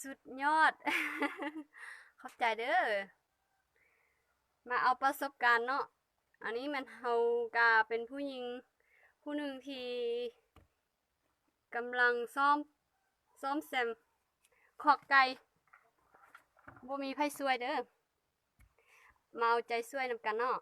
ສຸດຍອດ ຂອບໃຈເດີ້ ມາເອົາປະສົບການເນາະ. ອັນນີ້ແມ່ນເຮົາກະເປັນຜູ້ຍິງຜູ້ໜຶ່ງທີ່ກຳລັງສ້ອມ ສ້ອມແຊມຄອກໄກ່ ບໍ່ມີໃຜຊ່ວຍເດີ້ ມາເອົາໃຈຊ່ວຍນຳກັນເນາະ.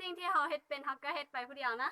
ສິ່ງທີ່ເຮົາເຮັດເປັນ ເຮົາກໍເຮັດໄປຜູ້ດຽວນະ.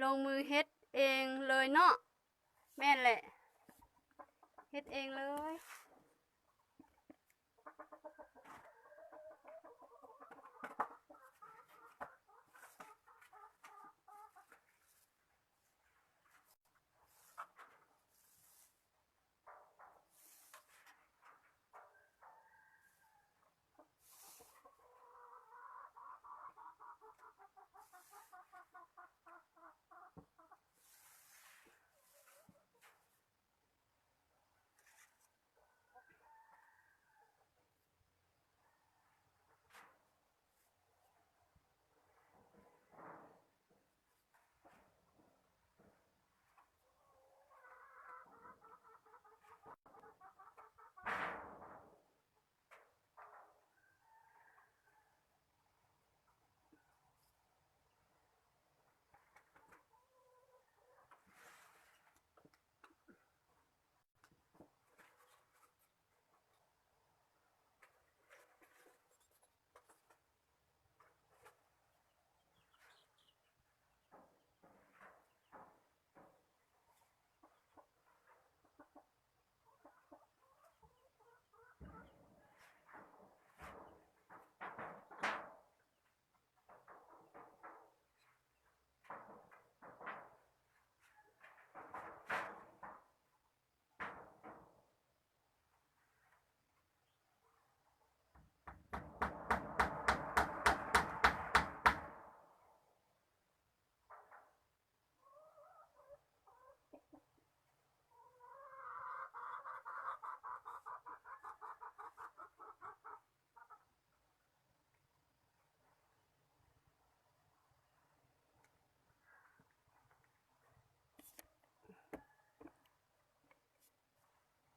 ລົງມືເຮັດເອງເລີຍເນາະ. ແມ່ນແຫຼະ ເຮັດເອງເລີຍ. ເ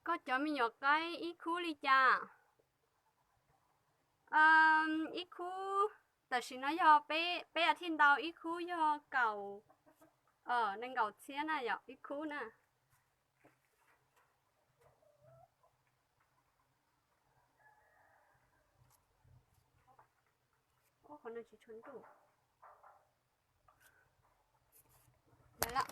Có chó mèo nhỏ cái, ý khu li cha. Ừm, ý khu, ta xin nói do bé, bé ở thiên đầu, ý khu do cậu, ờ, nên cậu xía nè, dọ, ý khu nè. Ô, con này chỉ chuẩn đủ. Đấy lắm.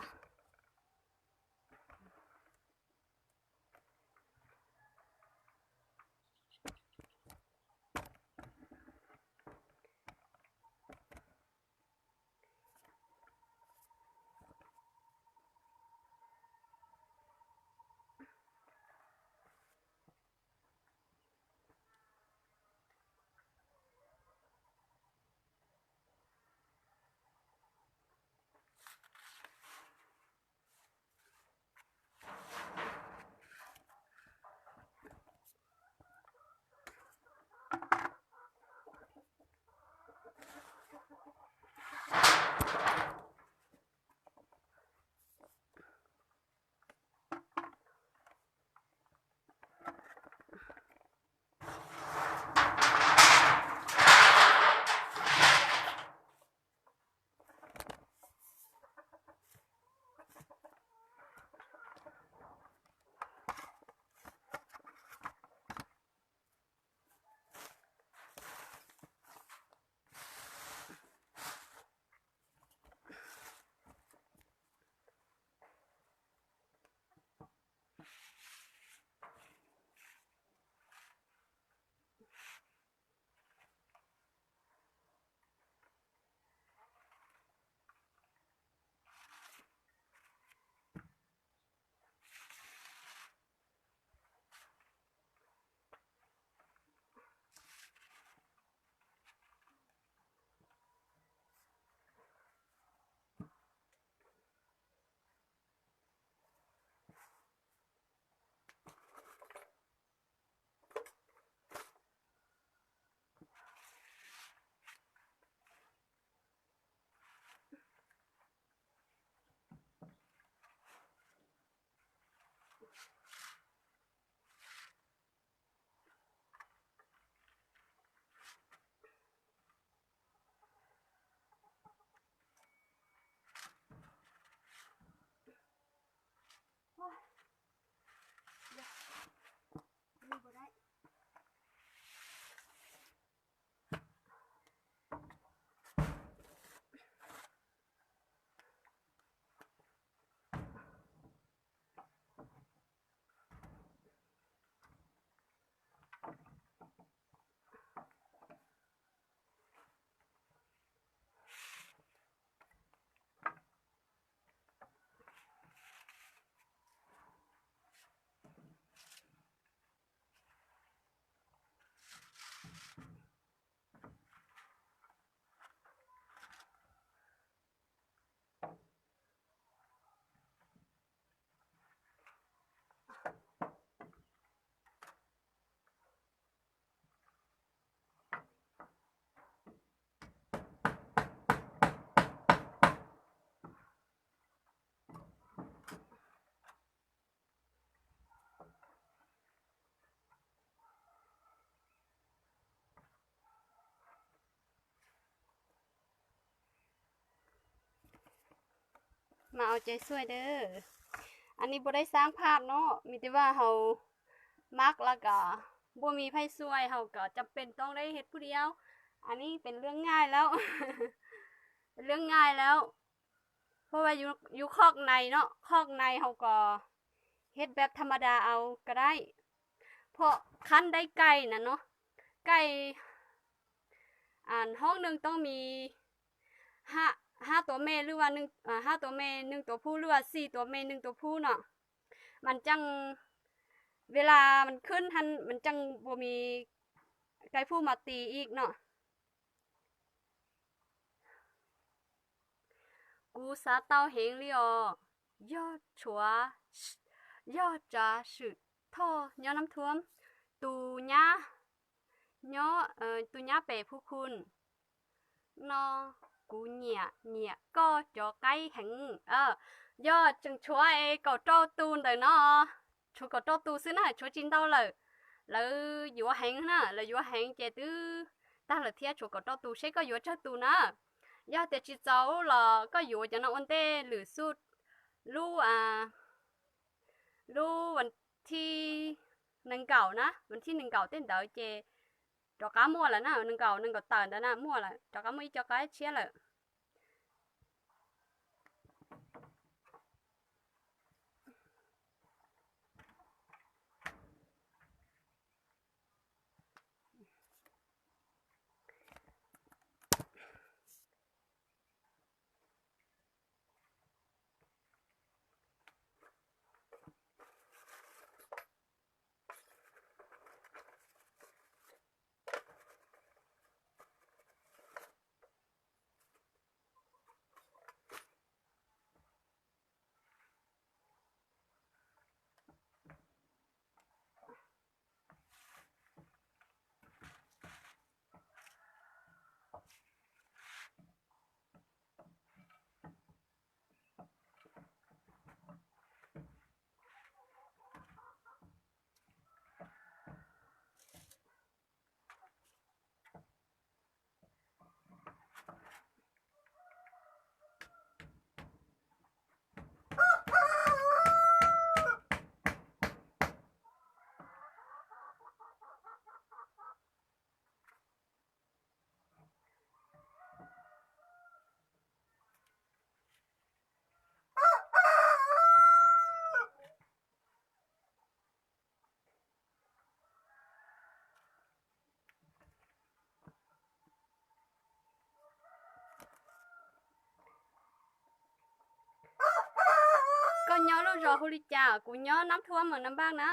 ມາເອົາໃຈຊ່ວຍເດີ້. ອັນນີ້ບໍ່ໄດ້ສ້າງພາບເນາະ, ມີແຕ່ວ່າເຮົາມັກ ແລ້ວກະບໍ່ມີໃຜຊ່ວຍ, ເຮົາກະຈຳເປັນຕ້ອງໄດ້ເຮັດຜູ້ດຽວ. ອັນນີ້ເປັນເລື່ອງງ່າຍແລ້ວ, ເປັນເລື່ອງງ່າຍແລ້ວ. ເພາະວ່າຢູ່ ຢູ່ຄອກໃນເນາະ, ຄອກໃນເຮົາກໍເຮັດແບບທຳມະດາເອົາກໍໄດ້. ເພາະຄັນໄດ້ໄກ່ນະເນາະ, ໄກ່ ອັນ ຫ້ອງໜຶ່ງຕ້ອງມີຫ້າ ຫ້າຕົວແມ່ ຫຼືວ່າໜຶ່ງ ເອີ ຫ້າຕົວແມ່ ໜຶ່ງຕົວຜູ້ ຫຼືວ່າສີ່ຕົວແມ່ ໜຶ່ງຕົວຜູ້ເນາະ, ມັນຈັ່ງ ເວລາມັນຂຶ້ນຫັ້ນ ມັນຈັ່ງບໍ່ມີໄກ່ຜູ້ມາຕີອີກເນາະ. ກູສາເຕົ້າເຮງລີອໍ, ຍໍ້ ຊວ ຍໍ້ ຈາ ຊື ທໍ່ ຍໍ້ນ້ຳຖ້ວມ, ຕູ ຍາ ຍໍ້ ເອີ ຕູ ຍາ ແປ ພູຄຸນ, ນໍ ກູ ເຫຍ ເຫຍ ກໍ ຈໍ ໄກ່ ແຮງ ເອີ ຍໍ້ ຈຶ່ງ ຊວ ເອ ເກົາ ເຈົ້າ ຕູ ເດີ ນໍ ຊ Chuột có trâu tù xứ nà, chuột chín tàu lợ. Lơ yua hén nà, lơ yua hén chê tứ. Ta lơ thiê chuột có trâu tù, sếp có yua trâu tù nà. Yua tiê chín tàu lơ, có yua cho nó ôn tê lử sút. Lũ, à, lũวันที่หนึ่งเก้า nà, วันที่หนึ่งเก้า tên đới chê. Trò cá mua lợ nà, หนึ่งเก้า หนึ่งเก้า tàu đới nà, mua lợ. Trò cá mua ít cho cá chia lợ. Có nhớ lúc gió Hù Ly Chà, cũng nhớ nắm thua mà nắm bác nè.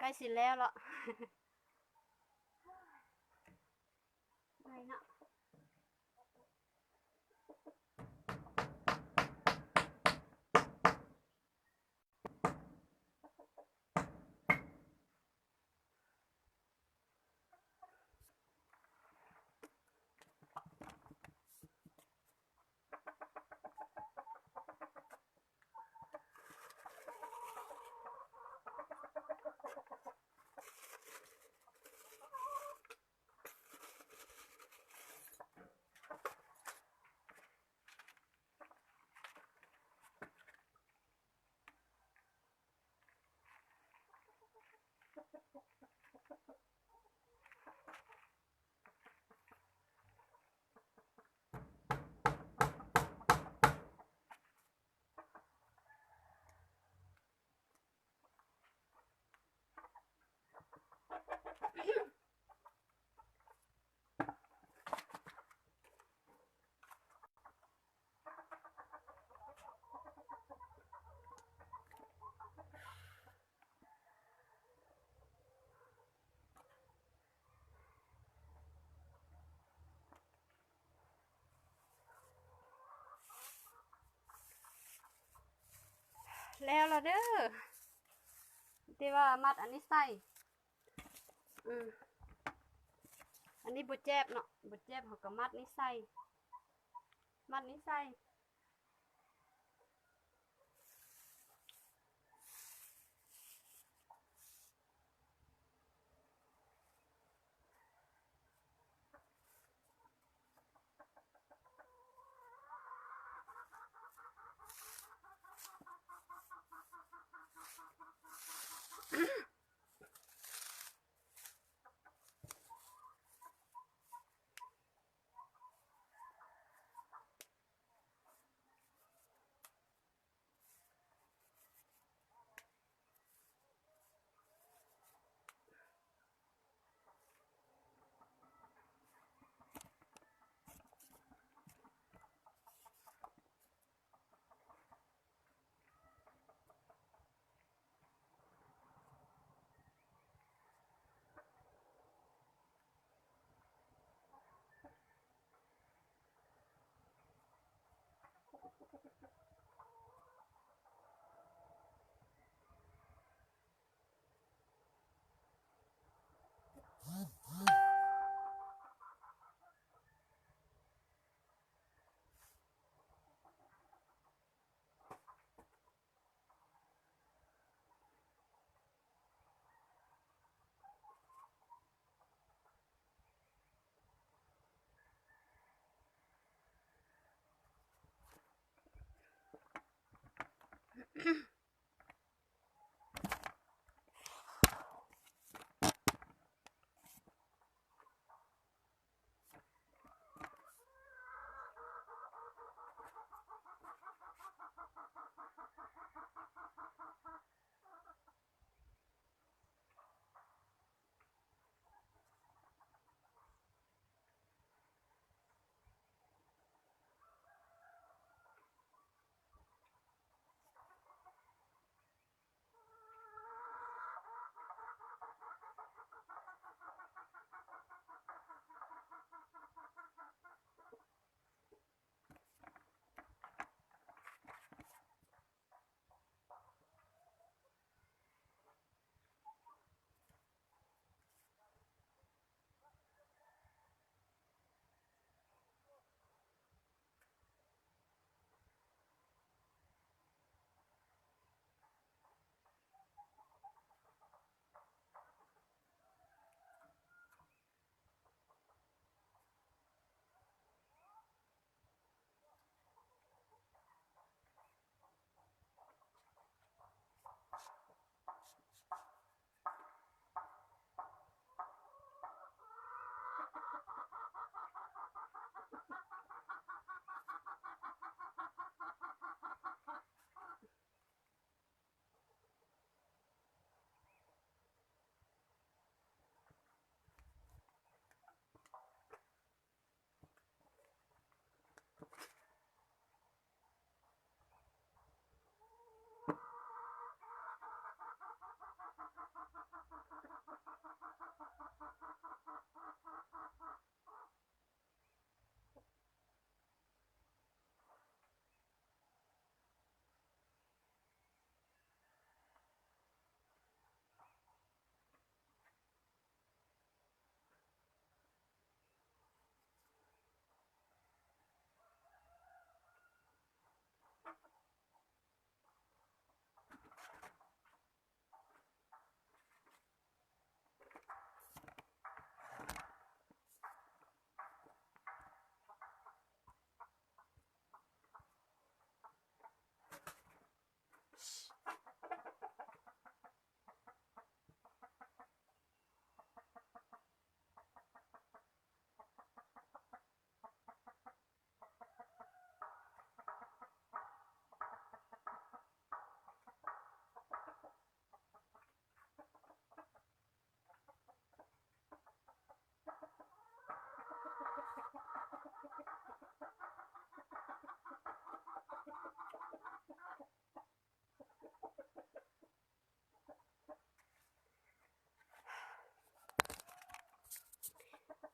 ໃກ້ຊິແລ້ວລະ ໄດ້ເນາະ. ແລ້ວລະເດີ ທີ່ວ່າມັດອັນນີ້ໃສ່ ອືມ ອັນນີ້ບໍ່ແຈບເນາະ ບໍ່ແຈບ ເຮົາກໍມັດນີ້ໃສ່ ມັດນີ້ໃສ່.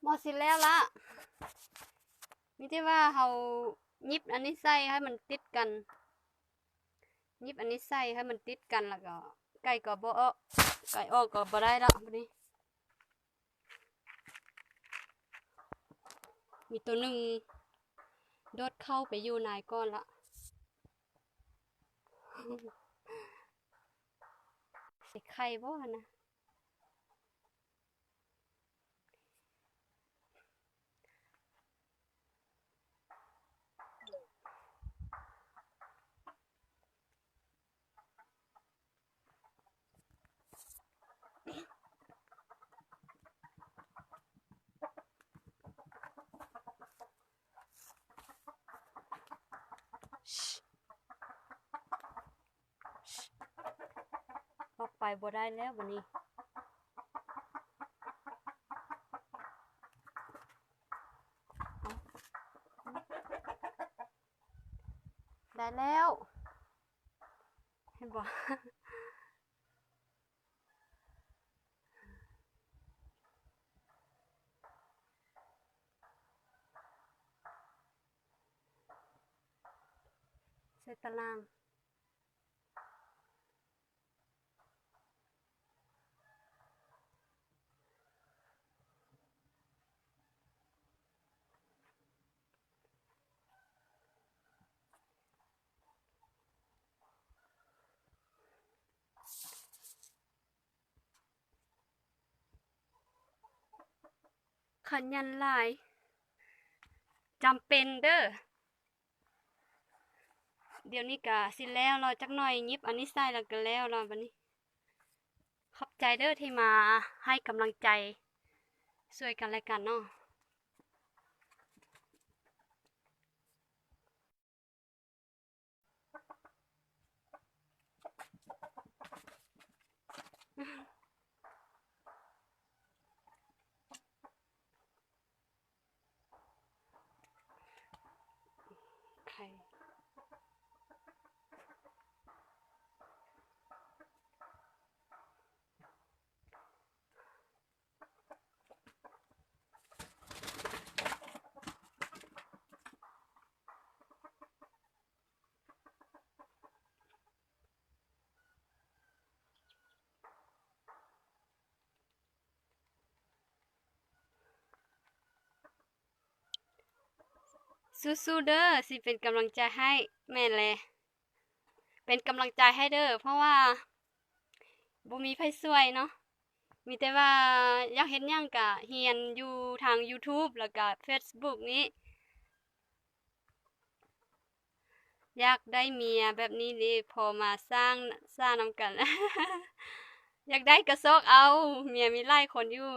ພໍຊິແລ້ວລະ ມີແຕ່ວ່າເຮົາຫຍິບອັນນີ້ໃສ່ໃຫ້ມັນຕິດກັນ ຫຍິບອັນນີ້ໃສ່ໃຫ້ມັນຕິດກັນ ແລ້ວກໍໄກ່ກໍບໍ່ອອກ ໄກ່ອອກກໍບໍ່ໄດ້ລະບາດນີ້. ມີໂຕໜຶ່ງໂດດເຂົ້າໄປຢູ່ໃນກ່ອນລະ ຊິໄຂ່ບໍ່ຫັ້ນນະ? ອອກໄປບໍ່ໄດ້ແລ້ວບາດນີ້. ໄດ້ແລ້ວ ເຫັນບໍ່? ໃສ່ຕາລາງ. ຂະຫຍັນຫຼາຍ ຈຳເປັນເດີ້. ດຽວນີ້ກະຊິແລ້ວລະ ຈັກໜ່ອຍຫຍິບອັນນີ້ໃສ່ລະກະແລ້ວລະບາດນີ້. ຂອບໃຈເດີ້ທີ່ມາໃຫ້ກຳລັງໃຈ ຊ່ວຍກັນແລະກັນເນາະ. ໄຂ່ ສູ້ໆເດີ້ ຊິເປັນກຳລັງໃຈໃຫ້. ແມ່ນແຫຼະ ເປັນກຳລັງໃຈໃຫ້ເດີ້ ເພາະວ່າບໍ່ມີໃຜຊ່ວຍເນາະ. ມີແຕ່ວ່າຢາກເຮັດຫຍັງກະຮຽນຢູ່ທາງ YouTube ແລ້ວກະ Facebook ນີ້. ຢາກໄດ້ເມຍແບບນີ້ເດ້ ພໍມາສ້າງສານຳກັນ. ຢາກໄດ້ກະຊອກເອົາ ເມຍມີຫຼາຍຄົນຢູ່.